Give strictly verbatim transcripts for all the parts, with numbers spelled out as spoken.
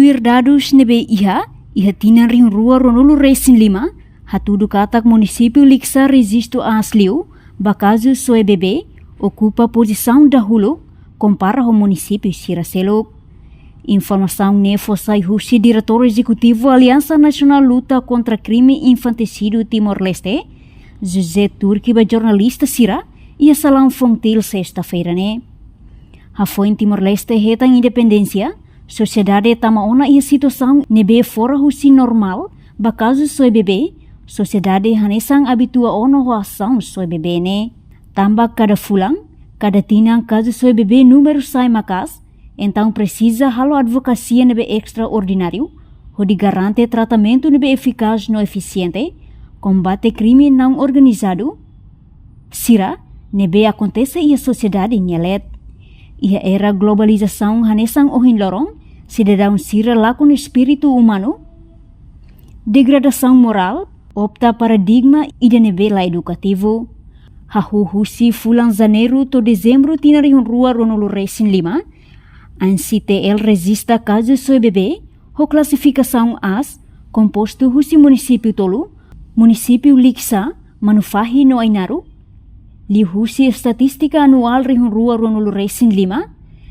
Tuir dadus ne'ebé iha, iha tinan rihun rua ruanulu resin lima, hatudu katak munisípiu Likisá rejistu aas liu ba kazu soe bebé, okupa pozisaun dahuluk kompara ho munisípiu sira seluk. Informasaun ne'e fó sai husi Diretór Ezekutivu Aliansa Nasionál Luta Kontra Krime Infantisídiu Timor-Leste, José Turki, ba jornalista sira iha salaun Fontil, sesta-feira ne'e. Hafoin Timor-Leste hetan independénsia, sosiedade tama ona iha situasaun ne'ebé fora husi normál ba kazu soe bebé, sosiedade hanesan abitua ona ho asaun soe bebé ne'e. Tanba kada fulan, kada tinan kazu soe bebé númeru sai maka'as, entaun presiza halo advokasia ne'ebé estraordináriu, hodi garante tratamentu ne'ebé efikás no efisiente, kombate krime naun organizadu sira ne'ebé akontese iha sosiedade nia leet. Iha era globalizasaun hanesan ohin loron, sidadaun sira lakon espíritu umanu, degradasaun morál, opta paradigma ida ne'ebé la edukativu. Hahú husi fulan Janeiru to'o Dezembru tinan rihun rua ruanulu resin lima, ANCIL rejista kazu soe bebé ho klasifikasaun aas, kompostu husi munisípiu tolu, munisípiu Likisá, Manufahi no Ainaro. Liuhusi estatístika anuál rihun rua ruanulu resin lima,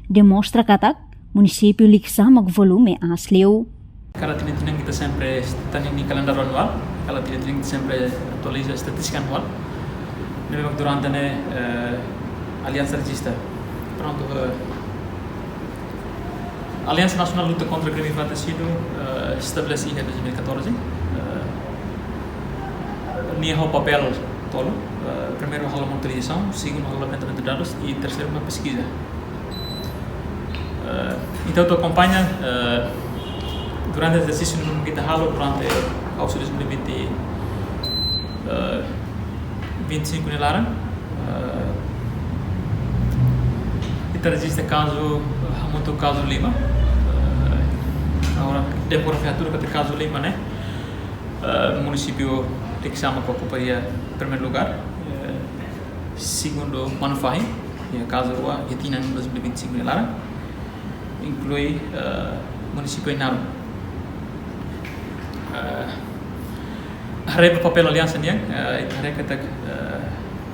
demonstra katak munisípiu Likisá mak volume aas liu. Kada tinan-tinan ita sempre, ita-nia kalendáriu anuál, kada tinan-tinan ita sempre atualiza estatístika anuál. Ne'ebé mak durante ne'e, eh, Aliansa rejista. Prontu, eh, Aliansa Nasionál Luta Kontra Krime Infantisídiu, eh, estabelese iha dois mil e catorze. Eh, nia ho papél tolu. Eh, primeiru halo monitorizasaun, segundu halo levantamentu de dadus i terseiru mak peskiza. Eh, entaun ita akompaña, eh, durante ezersísiu ne'ebé ita halo durante, eh, dois mil e vinte, eh, vinte e cinco nia laran, eh, ita rejista kazu, eh, hamutuk kazu lima. Eh, agora, depois hatudu katak kazu lima ne'e, eh, munisípiu Likisá mak okupa iha primeiru lugár, eh, segundu Manufahi, iha kazu rua, iha tinan dois mil e vinte e cinco nia laran, inklui, eh, munisípiu Ainaro. Eh, haree ba papél aliansa nian, eh, ita haree katak, eh,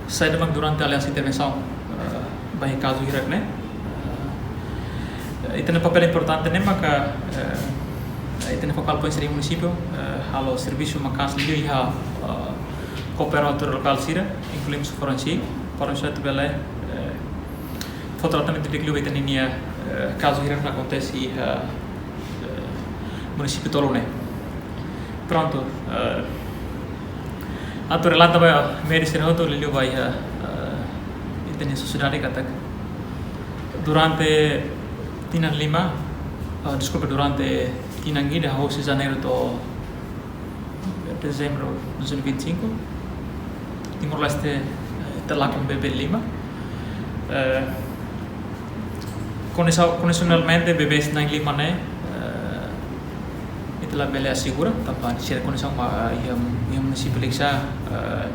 saida mak durante aliansa intervensaun, eh, ba iha kazu hirak ne'e. Eh, ita-nia papél importante ne'e maka, eh, ita-nia fokál poin sira iha munisípiu, eh, halo servisu maka'as liu iha, eh, koopera autoridade lokál sira, inklui mós forense, para atu bele, eh, fó tratamentu di'ak liu ba ita-nia, eh, kazu hirak ne'ebé akontese iha, eh, munisípiu tolu ne'e. Prontu, eh, atu relata ba média sira hotu liuliu ba iha, eh, ita-nia sosiedade katak durante tinan lima, eh, deskulpa, durante tinan ida, husi Janeiru to'o Dezembru dois mil e vinte e cinco, Timor-Leste, eh, ita lakon bebé lima. Eh, kondisa-, kondisionalmente bebés na'in lima ne'e, eh, ita labele asegura, tanba sira kondisaun ba iha, iha munisípiu Likisá, eh,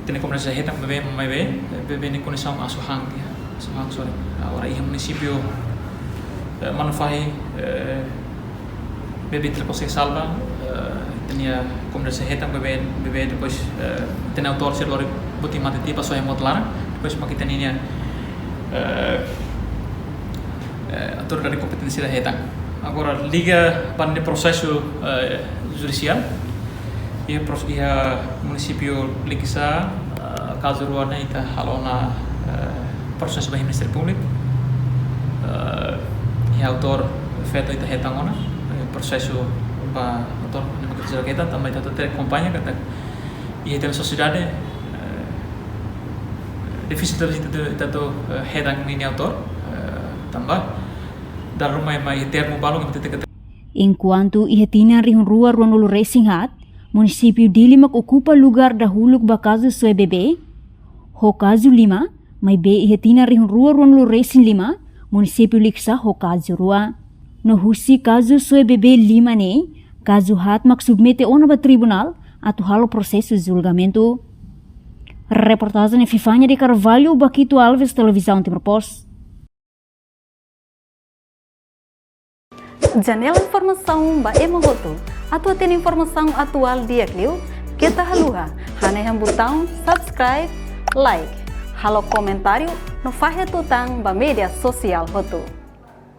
ita-nia komunidade hetan bebé, maibé, eh, bebé nia kondisaun asu han, ya, asu han, sorry. Agora iha munisípiu, eh, Manufahi, eh, bebé ita la konsege salva, eh, ita-nia komunidade hetan bebé, bebé depois, eh, ita-nia autór sira lori buat ida mate tiha ba soe hamutuk laran, depois mak ita-nia, eh, eh, autoridade kompetente sira hetan. Agora liga ba nia prosesu, eh, judisiál, iha pros-, iha munisípiu Likisá, eh, kazu rua ne'e ita halo ona, eh, prosesu ba iha Ministériu Públiku. Eh, iha autór feto ita hetan ona, eh, prosesu ba autór ne'e mak ita sira hetan, tanba ita atu akompaña katak iha ita-nia sosiedade, eh, difisil ita, ita, ita atu, eh, hetan ninia autór, eh, tanba dala ruma ema iha termu balun ema tete. Enkuantu iha tinan rihun rua ruanulu resin haat, munisípiu Dili mak okupa lugár dahuluk ba kazu soe bebé ho kazu lima, maibé iha tinan rihun rua ruanulu resin lima, munisípiu Likisá ho kazu rua. No husi kazu soe bebé lima ne'e, kazu haat mak submete ona ba tribunál atu halo prosesu julgamentu. Reportajen Epifania de Carvalho, Baquito Alves, Televizaun Timor Post. Janela informasaun ba ema hotu. Atu hatene informasaun atuál di'ak liu, keta haluha hanehan butaun subscribe, like, halo komentáriu no fahe tutan ba média sosiál hotu.